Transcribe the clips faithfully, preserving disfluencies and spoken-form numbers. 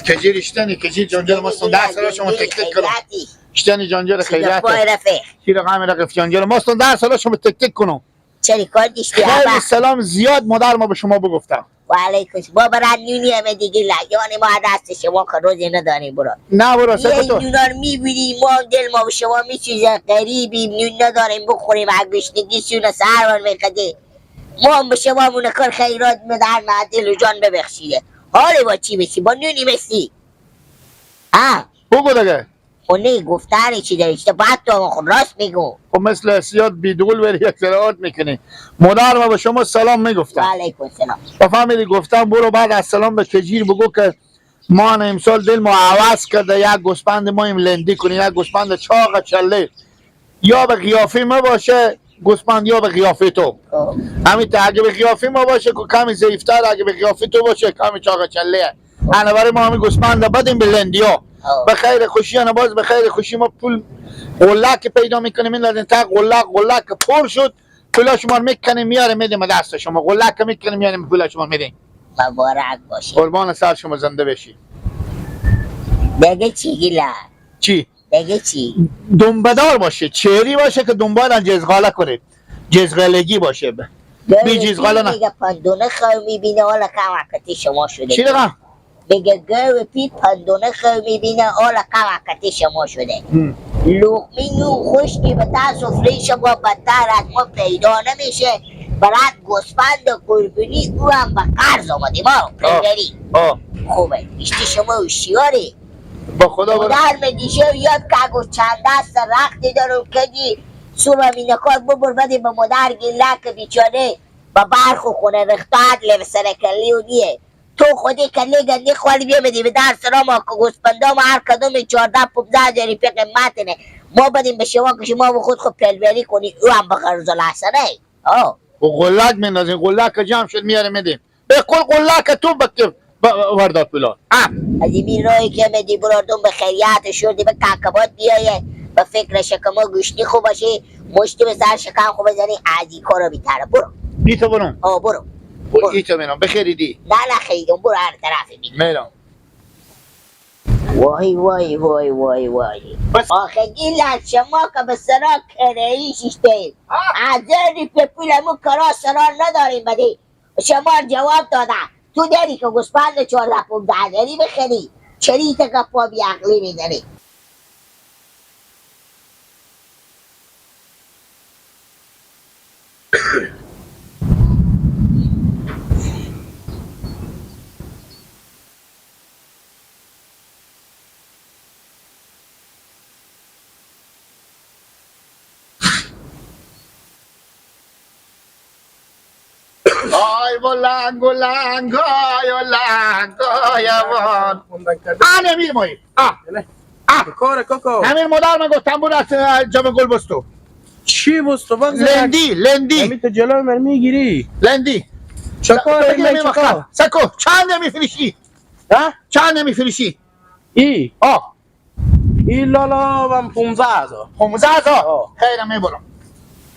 کجیر اشتنی، کجیر جنجال ماستون، ده سالا شما تک تک کنم. اشتنی جنجال خیریت. شیر غم رقیف جنجال ماستون، ده سالا شما تک تک کنم. چری کار دیشتی خیلی آبا؟ سلام زیاد مادر ما به شما بگفتم. و علیکم السلام. ما برات نونی همه دیگه لا-، یعنی ما دست شما که روزی نداریم برو. نه برو، یه سکتو. نونا رو می‌بینی، ما هم دل ما به شما می‌سوزه، غریبیم، نون نداریم بخوریم، از گشنگی سونه سرمون می‌کده. ما هم به شما مونه کار خیرات مدر معدل و جان ببخشیده. حالی با چی بسی؟ با نونی بسی؟ ها؟ بگو دیگه. خو نه گفتاری چی داری؟ چی باید تو هم خود راست می‌گو. خو مثل سیاد بیدول وری یک ذره آرد می‌کنی. مادر ما به شما سلام می‌گفتم. و علیکم السلام. بفهمیدی گفتم برو بعد از سلام به کجیر بگو که ما نه امسال دل ما عوض کرده، یک گوسپند ما ایم لندی کنی، یک گوسپند چاق چله. یا به قیافه ما باشه گوسپند یا به قیافه تو. خب. همین تا اگه به قیافه ما باشه که کمی ضعیف‌تر، اگه به قیافه تو باشه کمی چاق چله. خب. انا برای ما همین گوسپند بدیم به لندیا. خب. به خیر خوشی انا باز به خیر خوشی ما پول غلک پیدا می‌کنیم، این لازم تا غلک، غلک پر شد، پولا شما رو می‌کنیم میاره می‌دیم دست شما، غلک می‌کنیم میاریم پولا شما می‌دیم. مبارک باشه. قربان سر شما زنده بشی. دیگه چی گیله؟ چی؟ دیگه چی؟ دنبه‌دار باشه، چهری باشه که دنبال جزغاله کنه. جزغالگی باشه. ب-، بی جزغاله نه. میگه پندونه خو می‌بینه، حالا کم وقتی شما شده. چی دقیقا؟ میگه گاو پی پندونه خو می‌بینه، حالا کم وقتی شما شده. هم. لقمه نون خشکی به تا سفره شما بدتر از ما پیدا نمیشه. برات گوسفند قربونی، او هم به قرض آمدیم. آه. پیگری. آه. خوبه. اشتی شما هوشیاری. با خدا برو. مادر می دیشب یاد که گفت چند دست رختی دارم کدی صبح می نکات ببر بدی به مادر گیلک بیچاره به برخ و خونه رختاد لب سر کلی و نیه. تو خودی کلی گندی خوالی بیا بدی به در سرا ما که گوسپندا ما هر کدوم چهارده پونزده هزار روپیه قیمت نه. ما بدیم به شما که شما به خود خود پلوری کنی او هم به قرض الحسنه. آه. و غلک میندازیم، غلک جمع شد میاره میدیم. به قول قلک تو بکه ب-، وردار پولا. آه. از این راهی که مدی براردم به خیریت شدی به کاکبات بیایه، به فکر شکم گوشتی خوب باشی، مشتی به سر شکم خوب بزنی، از این کارا بیتره. برو. ایتا برم. آه، برو. برو. ایتا میرم. بخیری دی. نه، نه، خیرم. برو هر طرفی بی. میرم. وای، وای، وای، وای، وای. بس. آخه گیلک شما که به سرا کره‌ای شیشته اید. آه. از این پول مو کرا سرا نداریم بدی. شما جواب داده. تو داری که گوسپند چهارده پونزده هزاری بخری. چری تا گپا بی عقلی می‌زنی. آی بلنگ، بلنگ، آی بلنگ، آی بلنگ. آ، نمیر مایی. آ. بله. آ. کار کوکو. نمیر مادر من گفت تنبور است، اه، جمع گل بستو. چی بستو؟ بگذار. لندی، لندی. همین تو جلو من می‌گیری. لندی. چکار، بگیر من می‌خوام. چکار؟ سکو، چند می‌فروشی؟ ها؟ چند می‌فروشی؟ ای. آ. ای لالا من پونزده هزار. پونزده هزار؟ آه. خیلی می‌برم.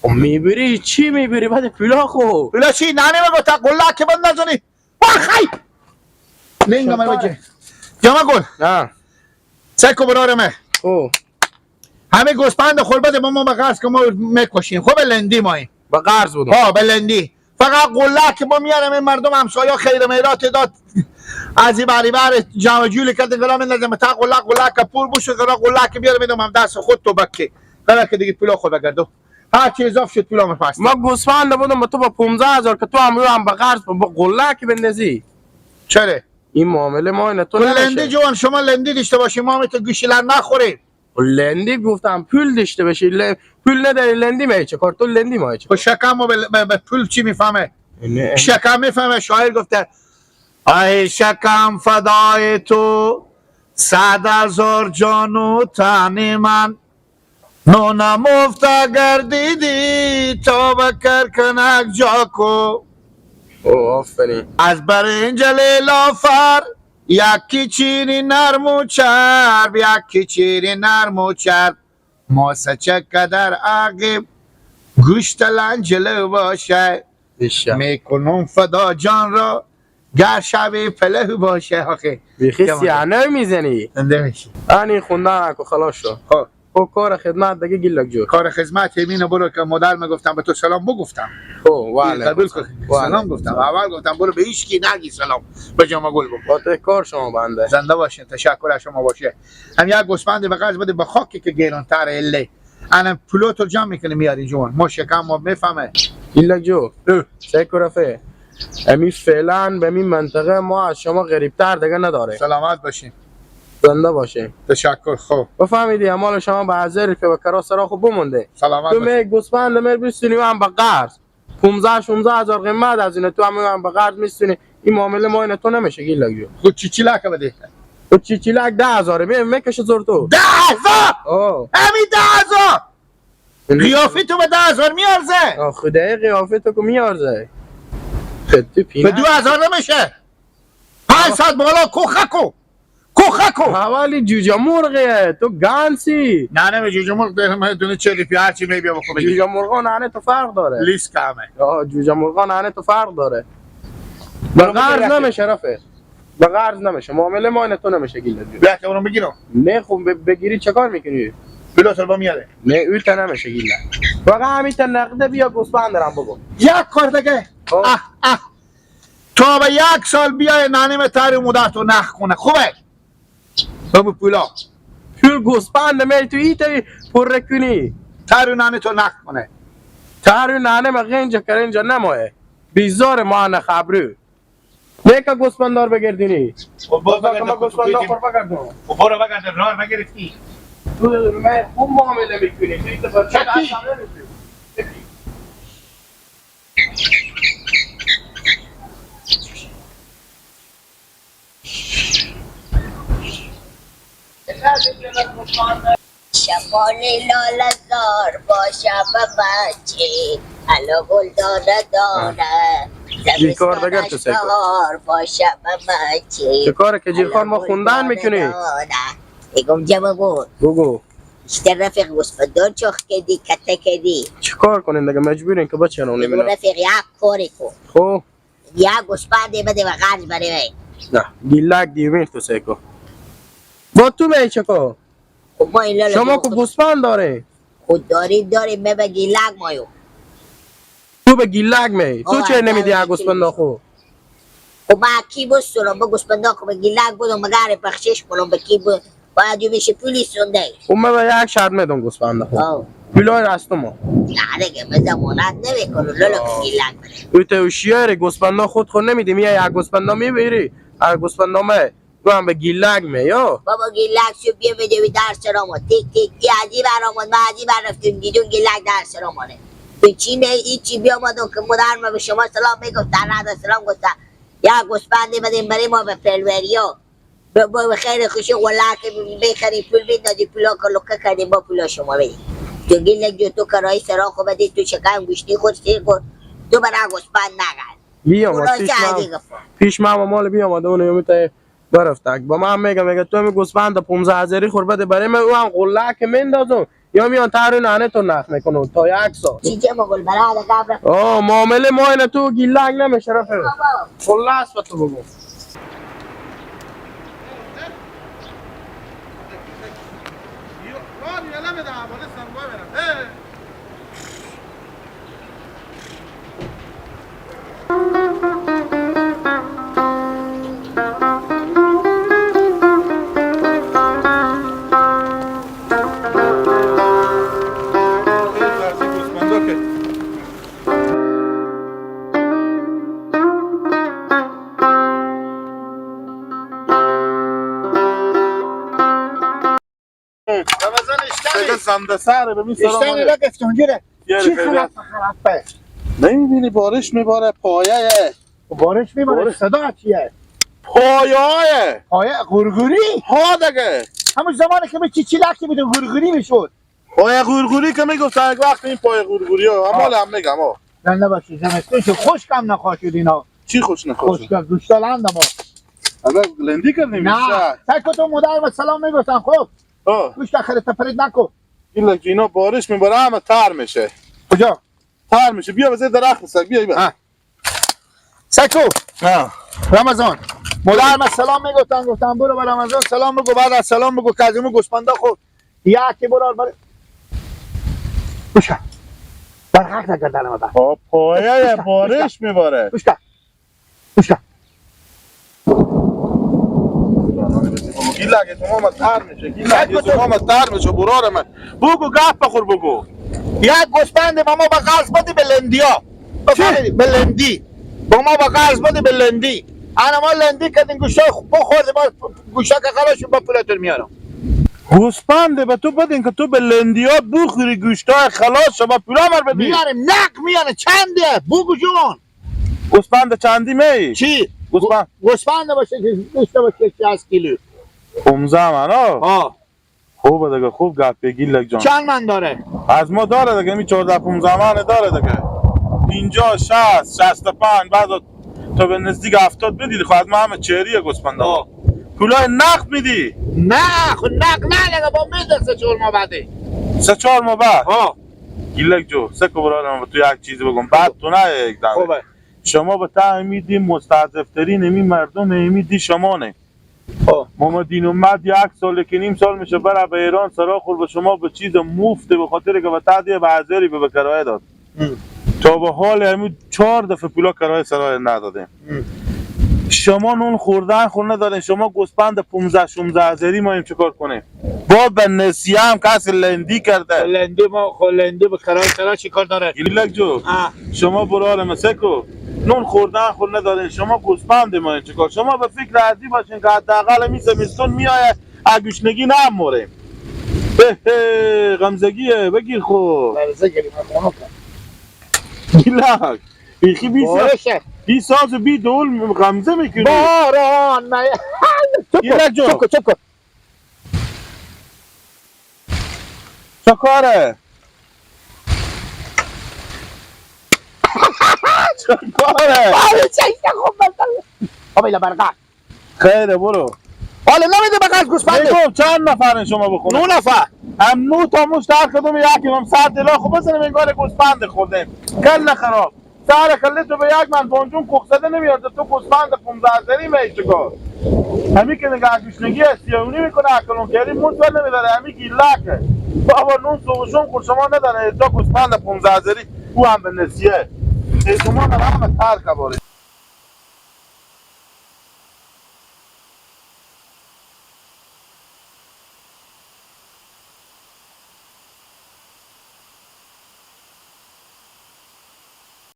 خب می‌بری؟ چی می‌بری؟ بعد پولا خو. پولا چی؟ نانی می‌گو تا قلک که بند نزنی. وای خی! لنگ من وجه. جمع گل. نه. سکو برار من. او. همه گوسپند خور بده ما، ما به قرض که ما می‌کشیم. خب به لندی مایی. به قرض بدم. ها، به لندی. فقط قلک که ما میارم این مردم همسایه خیر میرات داد. از این بری بر جمع جولی کرده، قرار من نزم. تا قلک، قلک که پور بشه، قرار قلک که بیارم می‌دم هم دست خود تو بکی. قرار که دیگه پولا خود بگردو. هر چی اضاف شد پولا من پس. ما گوسفند بدم به تو با پونزده هزار که تو هم رو هم به قرض با قلک بندازی. چره؟ این معامله ما اینه تو نمیشه. لندی جوان، شما لندی داشته باشی، ما هم تو گوشی لر نخوریم. و لندی گفتم پول داشته باشی، ل-، پول نداری لندی میای چه کار؟ تو لندی میای چه کار؟ و شکم و به، به، به پول چی می‌فهمه؟ نه. شکم می‌فهمه؟ شاعر گفته: «ای شکم فدای تو، صد هزار جان و تن من، نونم مفت گردیدی تا به کرکنک جاکو.» او، آفرین. از برنج لیلافر، یکی چیری نرم و چرب، یکی چیری نرم و چرب. ماسه چقدر عقیب، گوشت لنجلو باشه. می‌کنم فدا جان را، گر شب پله باشه آخه. بیخی جوان. سیانه می‌زنی. زنده باشی. انی خوندن اکو خلاص شو. خب. او کار خدمت دگه گیلک جو. کار خدمت همینه، برو که مادر می‌گفتم به تو سلام بگفتم. خب، وعلیکم قبول السلام. کن. وعلیکم سلام گفتم. السلام. اول گفتم برو به هیچ کی نگی سلام. به جمعه گل بگو. با تو کار شما بنده. زنده باشین، تشکر از شما باشه. هم یک گوسفند به قرض بده به خاکی که گرانتر اله. انا پولو تو جمع می‌کنی میاری جون. ما شکم ما می‌فهمه. ایلا جو. اه. سیکو رفه. امی فعلاً به می منطقه ما از شما غریب‌تر دگه نداره. سلامت باشین. زنده باشین. تشکر، خوب. بفهمیدی، اعمال شما به حاضر که به کرا سرا خو بمونده. سلامت تو باشین. می گوسفند مر بیستونی و هم به قرض. پونزده شونزده هزار قیمت از اینه، تو هم به قرض می‌ستونی. این معامله ما اینه تو نمیشه، گیلک جو. خود چی چی لکه بده؟ خود چی چی لک ده هزاره، می-، می‌کشه زور تو. ده هزار؟ آه. همی ده هزار؟ قیافه تو به ده هزار میارزه؟ آه، خدای قیافه تو که میارزه. خد تو پینه. به دو هزار نمیشه. پنجصد بالا کوخکو. کوخکو. حوالی جوجه مرغه، تو گانسی. نه، نه، به جوجه مرغ ده، من دونه چلی پی هر چی می بیا بخو بگی. جوجه مرغا ننه تو فرق داره. لیس کمه. آه، جوجه مرغا ننه تو فرق داره. به برو بگیر قرض یکی. نمیشه رفیق. به قرض نمیشه. معامله ما اینه تو نمیشه گیلک جو. بیا که اونو بگیرم. نه خب ب-، بگیری چه کار می‌کنی؟ بلا سر با میاره. نه، او تا نمیشه گیلک. فقط همی تا نقده بیا گوسفند دارم بگو. یک کار دگه. خب. اه، اه. تا به یک سال بیای ننه می تر مادر تو نخ کنه. خوبه؟ بابو پولا. پول گوسفند می تو ای تری پر کنی. تر ننه تو نخ کنه. تر ننه می غنج کرنج نمایه. بیزار ما نه خبرو. نیکه گوسفندار بگردینی. خب، برو بگرد، ما خود گوسفندار بگردیم. خور بگردم. خب، برو بگرد، راه بگرفتی. تو من خوب معامله می‌کنی. تو این تو بچه چکی؟ اصلاً نمی‌کنی. چکی؟ شمال لاله زار باشه به بچه، الا گل دانه دانه. آه. زمستانش بهار باشه به بچه. چه کاره که جیرخان ما خوندن می‌کنی؟ بگم جا بگو. بگو. بیشتر رفیق گوسفندان چاخ کردی، کته کردی. چه کار کنین دیگه؟ مجبورین که بچه رو نمی‌دونم. رفیق یک کاری کن. خب. یک گوسفندی بده و قرض بره وی. نه، گیلک دیمیر تو سیکو. با تو می چکو؟ خب ما این لالا شما دیگه کو خود گوسفند داره؟ خود داریم، داریم، می به گیلک مایو. تو به گیلک می؟ تو آه، چه نمیدی آه، ا گوسفندا خو؟ خب ما کی بستونم، به گوسفندا خو به گیلک بدم، مگر بخشش کنم به کی ب-، باید جو بشه پولی سونده. خب من به یک شرط می‌دم گوسفندا خو. آه. پولای راستمو. نه دیگه، من ضمانت نمی‌کنم، لالا که گیلک بره. او تو هوشیاره، گوسفندا خود خو نمیدی، میای یک گوسفندا می‌بری، ا گوسفندا می تو هم به گیلک می، یا؟ بابا گیلک شو بیا می‌دوی در سر آمد. تیک تیک، تی ازی بر آمد، ما ازی بر رفتیم، دیدون گیلک در سر آمده. به چی نه، هیچی بیامدم که مادر ما به شما سلام می‌گفت، در رد سلام گفت. یا گوسفندی بدیم برای ما به پلوریا. به، به، به خیر خوشی غلک بخری، پول بیندازی، پولا که لکه کردیم، با پولا شما بدیم. تو گیلک جو تو کرای سرا خو بدی، تو شکم گوشتی خود سیر کن، تو برا گوسفند نگرد. بیامد، پیش مام-، پیش مام مال بیامد، اونو یومی تای برفتک. با من میگم، میگه تو می گوسفند پونزده هزاری خور بده برای من، او هم غلک مندازم، یا میان تر ننه تو نخ می‌کنم تا یک سال. چی چه مگل برای قبر؟ آه، معامله ما اینه تو گیلک نمیشه رفیق. بابا. خلاص به تو بگم. رمضان اشتنی. دیگه زنده سره به می سلام اشتنی علیک. را گفتم گیره. یه چی رفیق خراب خراب به؟ نمی‌بینی بارش می‌باره، پایه. بارش می‌باره، بارش. صدا چیه؟ پایه. پایه غورغوری؟ ها دیگه. همون زمانی که می چی چی لکی بودم غورغوری می‌شد. پایه غورغوری که می‌گفت، یک وقت این پایه غورغوری ها. اما آه. هم می‌گم ها. زنده باشی، زمستون شد، خشکم نخواهد شد اینا. چی خوش نخواهد شد؟ خشکم، گوشتال هم دما. اگر لندی کردیم نه. بیشتر. تک تو مادر و سلام می‌گفتن، خب. آه. گوشت خرید تفرید نکن. اینا، اینا بارش می‌باره، همه تر می‌شه. کجا؟ تر می‌شه. بیا بذار درخت سر، بیا، بیا. ها. سکو. ها. رمضان، مادر من سلام می‌گفتن، گفتن برو به رمضان سلام بگو، بعد از سلام بگو که از اون گوسفندا خو یکی برار بره. گوش کن. در حق نگردن ما بر. آه، پایه بارش می‌باره. گوش کن. گوش کن. گیلک، تمام تر می‌شه. گیلک، تمام تر می‌شه، برار من. بگو، گپ بخور، بگو. یک گوسفند به ما به قرض بدی به لندیا. چی؟ بفهمی؟ به لندی. به ما به قرض بدی به لندی. انا ما لندی کردیم، گوشتای خوب بخوردیم، ما گوشتا که خلاص شد، با پولتون میارم. گوسفند به تو بدیم که تو به لندیا بخوری، گوشتای خلاص شد، با پولا مر بدی. میاریم، نق میاره، چنده؟ بگو جون. گوسفند چندی می؟ چی؟ گوسفند. گو-، گوسفند باشه که داشته باشه شصت کیلو. پونزده من، ها؟ ها. خوبه دیگه، خوب گپ بگی گیلک جان. چند من داره؟ از ما داره دیگه، می چهارده پونزده من داره دیگه. پنجاه، شصت، شصت و پنج، بعضا تا به نزدیک هفتاد بدی، خو از ما همه چهریه گوسفنده. ها. پولای نقد میدی؟ نه، خو نقد نه دیگه، با می‌ده سه چهار ماه بعده. سه چهار ماه بعد؟ ها. گیلک جو، سه کو برادر، من به تو یک چیزی بگم. بعد تو نه یک دم. خوبه. شما به تا امی دی مستضعف‌ترین امی مردم امی دی شما نه. خب. محمد دین اومد یک سال که نیم سال می‌شه بره به ایران، سرا خور به شما به چیز مفته، به خاطر که به تا دی به هزاری به کرایه داد. ام. تا به حال امی چهار دفعه پولا کرایه سرای نداده. ام. شما نون خوردن خور ندارین، شما گوسفند پونزده شونزده هزاری ما ایم چیکار کنیم؟ با به نسیه هم کس لندی کرده. لندی ما، خو لندی به کرایه سرا چی کار داره؟ گیلک جو. آه. شما برار مسکو. نون خوردن خور ندارین، شما گوسفند ما ایم چیکار؟ شما به فکر ازی باشین که حداقل می زمستون میایه، ا گوشنگی نموره. هه هه، غمزگیه، بگیر خو. غمزه گیری، من خونو کن. گیلک. بیخی بی ساز، بارشه. بی ساز و بی دول غمزه می‌کنی. باران میه. چپ کن، گیلک جو. چپ کن، چپ کن. چه کاره؟ چه کاره؟ آره، چه ایسا خوب بزن. خب، ایلا برقه. خیره، برو. حالا نمی‌ده به قرض گوسفنده. بگو، چند نفرین شما به خونه؟ نه نفر. هم نو تا مشت هر کدوم یکی هم صد دلار خوب بزنیم، انگار گوسفند خوردیم. کله خراب. سر کله تو به یک من بانجون کوخ زده نمیاد، تو گوسفند پونزده هزاری می‌ای چیکار؟ همی که نگه گوشنگی هستی، اونی می‌کنه اکلون کردی، موز ور نمی‌داره، همی گیلکه. بابا نون صبحشون خور شما نداره، تا گوسفند پونزده هزاری، او هم به نسیه. ای شما به همه ترک باره.